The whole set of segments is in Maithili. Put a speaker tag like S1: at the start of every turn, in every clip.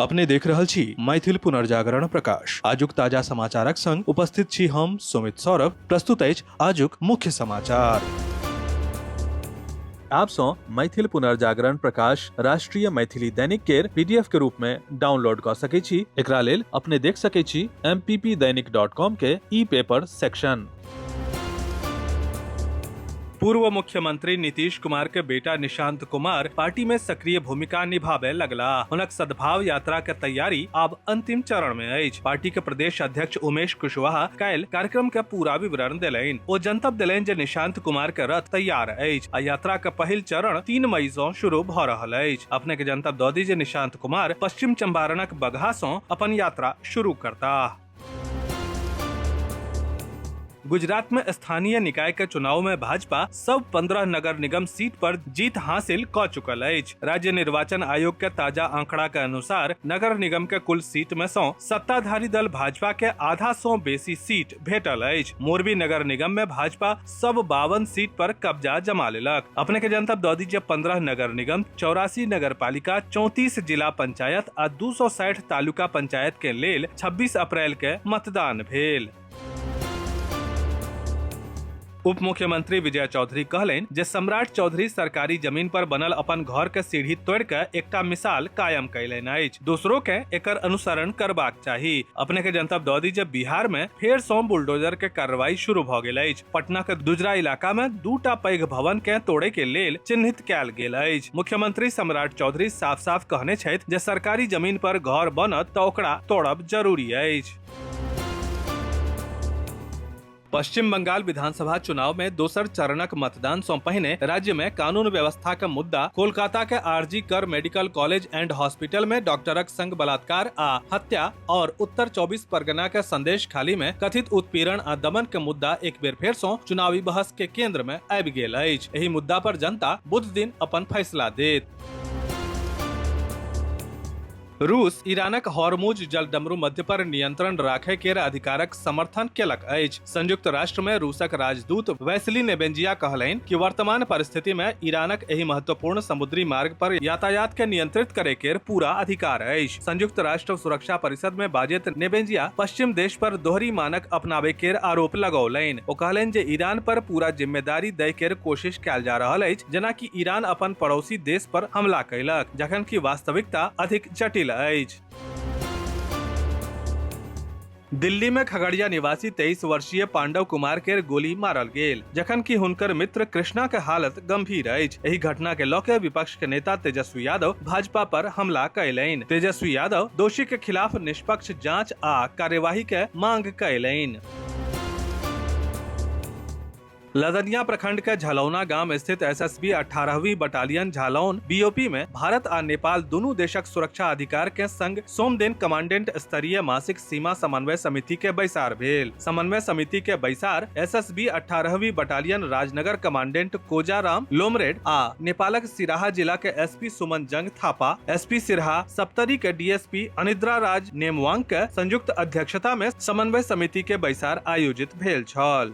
S1: अपने देख रहल छी मैथिल पुनर्जागरण प्रकाश। आजुक ताजा समाचारक संग उपस्थित छी हम सुमित सौरभ। प्रस्तुत अछि आजुक मुख्य समाचार। आप सँ मैथिल पुनर्जागरण प्रकाश राष्ट्रीय मैथिली दैनिक केर पीडीएफ के रूप में डाउनलोड कऽ सकै छी। एकरा लेल अपने देख सकै छी mppdainik.com के ई पेपर सेक्शन। पूर्व मुख्यमंत्री नीतीश कुमार के बेटा निशांत कुमार पार्टी में सक्रिय भूमिका निभाबे लगला। हुनक सद्भाव यात्रा के तैयारी आब अंतिम चरण में अछि। पार्टी के प्रदेश अध्यक्ष उमेश कुशवाहा काल्हि कार्यक्रम के पूरा विवरण देलनि। ओ जनतब देलनि जे निशांत कुमार के रथ तैयार अछि आ यात्रा के पहिल चरण 3 मई सँ शुरू भ रहल अछि। अपने के जनतब दऽ दी जे निशांत कुमार पश्चिम चंपारणक बगहा सँ अपन यात्रा शुरू करताह। गुजरात में स्थानीय निकाय के चुनाव में भाजपा सब 15 नगर निगम सीट पर जीत हासिल क चुकल अछि। राज्य निर्वाचन आयोग के ताजा आंकड़ा के अनुसार नगर निगम के कुल सीट में सौ सत्ताधारी दल भाजपा के आधा सौ बेसी सीट भेटल अछि। मोरबी नगर निगम में भाजपा सब 52 सीट पर कब्जा जमा लेलक। अपने के जनतब दऽ दी जे 15 नगर निगम, 84 नगर पालिका, 34 जिला पंचायत आ 260 तालुका पंचायत के लेल 26 अप्रैल के मतदान भेल। उप मुख्यमंत्री विजय चौधरी कहलनि जे सम्राट चौधरी सरकारी जमीन पर बनल अपन घर के सीढ़ी तोड़ के एकटा मिसाल कायम कयलनि अछि। दोसरो के एकर अनुसरण करबाक चाही। अपने के जनतब दऽ दी जे बिहार में फेर सँ बुलडोजर के कार्रवाई शुरू भऽ गेल अछि। पटना के दुजरा इलाका में दूटा पैघ भवन के तोड़े के लेल चिन्हित कयल गेल अछि। मुख्यमंत्री सम्राट चौधरी साफ साफ कहने छथि जे सरकारी जमीन पर घर बनत तऽ ओकरा तोड़ब जरूरी अछि। पश्चिम बंगाल विधानसभा चुनाव में दोसर चरणक मतदान सँ पहिने राज्य में कानून व्यवस्था के मुद्दा, कोलकाता के RG Kar medical college and hospital में डॉक्टरक संग बलात्कार आ हत्या और उत्तर 24 परगना के संदेश खाली में कथित उत्पीड़न आ दमन के मुद्दा एक बेर फेर सँ चुनावी बहस के केंद्र में आबि गेल अछि। एहि मुद्दा पर जनता बुध दिन अपन फैसला देत। रूस ईरानक हॉर्मुज जलडमरू मध्य पर नियंत्रण राखय केर अधिकारक समर्थन केलक अछि। संयुक्त राष्ट्र में रूसक राजदूत वैसली नेबेंजिया कहलनि कि वर्तमान परिस्थिति में ईरानक एहि महत्वपूर्ण समुद्री मार्ग पर यातायात के नियंत्रित करे केर पूरा अधिकार अछि। संयुक्त राष्ट्र सुरक्षा परिषद में बाजैत नेबेंजिया पश्चिम देश पर दोहरी मानक अपनाबे केर आरोप लगौलनि। ओ कहलनि जे ईरान पर पूरा जिम्मेदारी दै केर कोशिश कयल जा रहल अछि, जेना कि ईरान अपन पड़ोसी देश पर हमला कयलक, जखन कि वास्तविकता अधिक जटिल अछि। दिल्ली में खगड़िया निवासी 23 वर्षीय पांडव कुमार के गोली मारल गेल, जखन कि हुनकर मित्र कृष्णा के हालत गंभीर अछि। एहि घटना के लऽ के विपक्ष के नेता तेजस्वी यादव भाजपा पर हमला कयलनि। तेजस्वी यादव दोषी के खिलाफ निष्पक्ष जांच आ कार्यवाही के मांग कयलनि। लदनिया प्रखंड के झलौना गाम स्थित एसएसबी 18वीं बटालियन झालौन बीओपी में भारत आ नेपाल दुनू देशक सुरक्षा अधिकार के संग सोम दिन कमांडेंट स्तरीय मासिक सीमा समन्वय समिति के बैसार भेल। समन्वय समिति के बैसार एसएसबी 18वीं बटालियन राजनगर कमांडेंट कोजाराम लोमरेड आ नेपालक सिराहा जिला के एसपी सुमन जंग थापा, एसपी सिरहा सप्तरी के डीएसपी अनिद्रा राज नेमवांग के संयुक्त अध्यक्षता में समन्वय समिति के बैसार आयोजित भेल छल।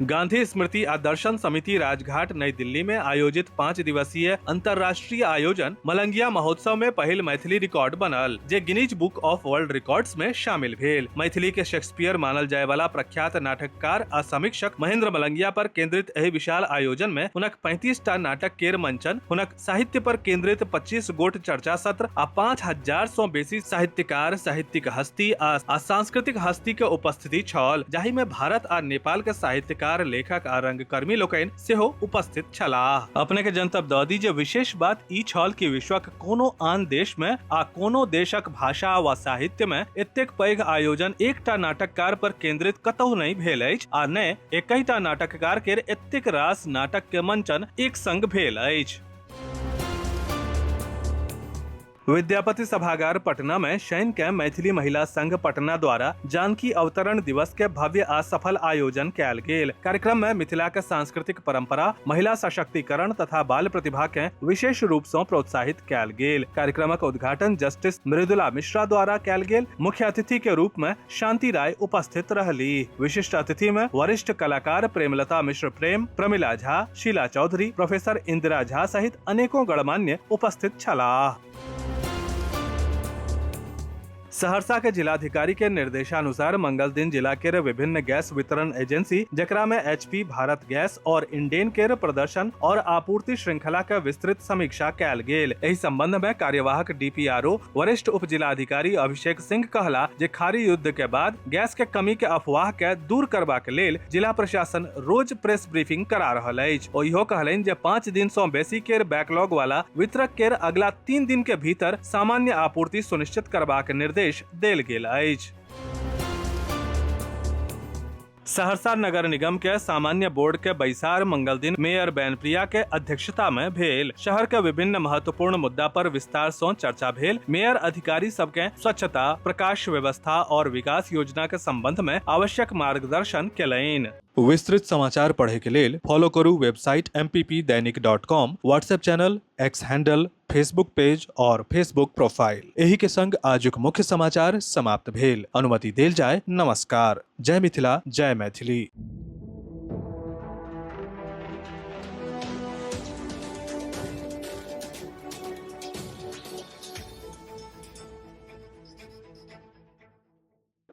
S1: गांधी स्मृति आ दर्शन समिति राजघाट नई दिल्ली में आयोजित 5 दिवसीय अंतर्राष्ट्रीय आयोजन मलंगिया महोत्सव में पहिल मैथिली रिकॉर्ड बनल, जे Guinness book of world records में शामिल भेल। मैथिली के शेक्सपियर मानल जाय वाला प्रख्यात नाटककार आ समीक्षक महेंद्र मलंगिया पर केंद्रित एहि विशाल आयोजन में हुनक 35 टा नाटक केर मंचन, हुनक साहित्य पर केंद्रित 25 गोट चर्चा सत्र आ 5000 सँ बेसी साहित्यकार, साहित्यिक हस्ती आ सांस्कृतिक हस्ती के उपस्थिति छल, जाहि में भारत आ नेपाल के साहित्यकार, लेखक आ रंगकर्मी लोकनि सेहो उपस्थित छलाह। अपने के जनतब दऽ दी जे विशेष बात ई छल कि विश्वक कोनो आन देश में आ कोनो देशक भाषा वा साहित्य में एतेक पैघ आयोजन एकटा नाटककार पर केंद्रित कतहु नहि भेल अछि आ ने एकहिटा नाटककार केर एतेक रास नाटक के मंचन एक संग भेल अछि। विद्यापति सभागार पटना में शनि के मैथिली महिला संघ पटना द्वारा जानकी अवतरण दिवस के भव्य आ सफल आयोजन कयल गेल। कार्यक्रम में मिथिला के सांस्कृतिक परंपरा, महिला सशक्तिकरण तथा बाल प्रतिभा के विशेष रूप से प्रोत्साहित कयल गेल। कार्यक्रमक उद्घाटन जस्टिस मृदुला मिश्रा द्वारा कयल गेल। मुख्य अतिथि के रूप में शांति राय उपस्थित रहली। विशिष्ट अतिथि में वरिष्ठ कलाकार प्रेमलता मिश्र प्रेम, प्रमिला झा, शीला चौधरी, प्रोफेसर इंदिरा झा सहित अनेकों गणमान्य उपस्थित छलाह। सहरसा के जिलाधिकारी के निर्देशानुसार मंगल दिन जिला के विभिन्न गैस वितरण एजेंसी जकरा में एचपी, भारत गैस और इंडेन के प्रदर्शन और आपूर्ति श्रृंखला के विस्तृत समीक्षा कयल गेल। एहि संबंध में कार्यवाहक डीपीआरओ वरिष्ठ उप जिलाधिकारी अभिषेक सिंह कहला जे खाड़ी युद्ध के बाद गैस के कमी के अफवाह के दूर करबाक लेल जिला प्रशासन रोज प्रेस ब्रीफिंग करा रहल अछि। ओ इहो कहलनि जे 5 दिन सँ बेसी केर बैकलॉग वाला वितरक केर अगला 3 दिन के भीतर सामान्य आपूर्ति सुनिश्चित करबाक निर्देश देल गेल अछि। सहरसा नगर निगम के सामान्य बोर्ड के बैसार मंगल दिन मेयर बैनप्रिया के अध्यक्षता में भेल। शहर के विभिन्न महत्वपूर्ण मुद्दा पर विस्तार से चर्चा भेल। मेयर अधिकारी सबके स्वच्छता, प्रकाश व्यवस्था और विकास योजना के संबंध में आवश्यक मार्गदर्शन केलनि। विस्तृत समाचार पढ़े के लेल फॉलो करू website mppdainik.com, WhatsApp channel, X handle, Facebook page और फेसबुक प्रोफाइल। एही के संग आजुक मुख्य समाचार समाप्त भेल। अनुमति देल जाय। नमस्कार। जय मिथिला, जय मैथिली।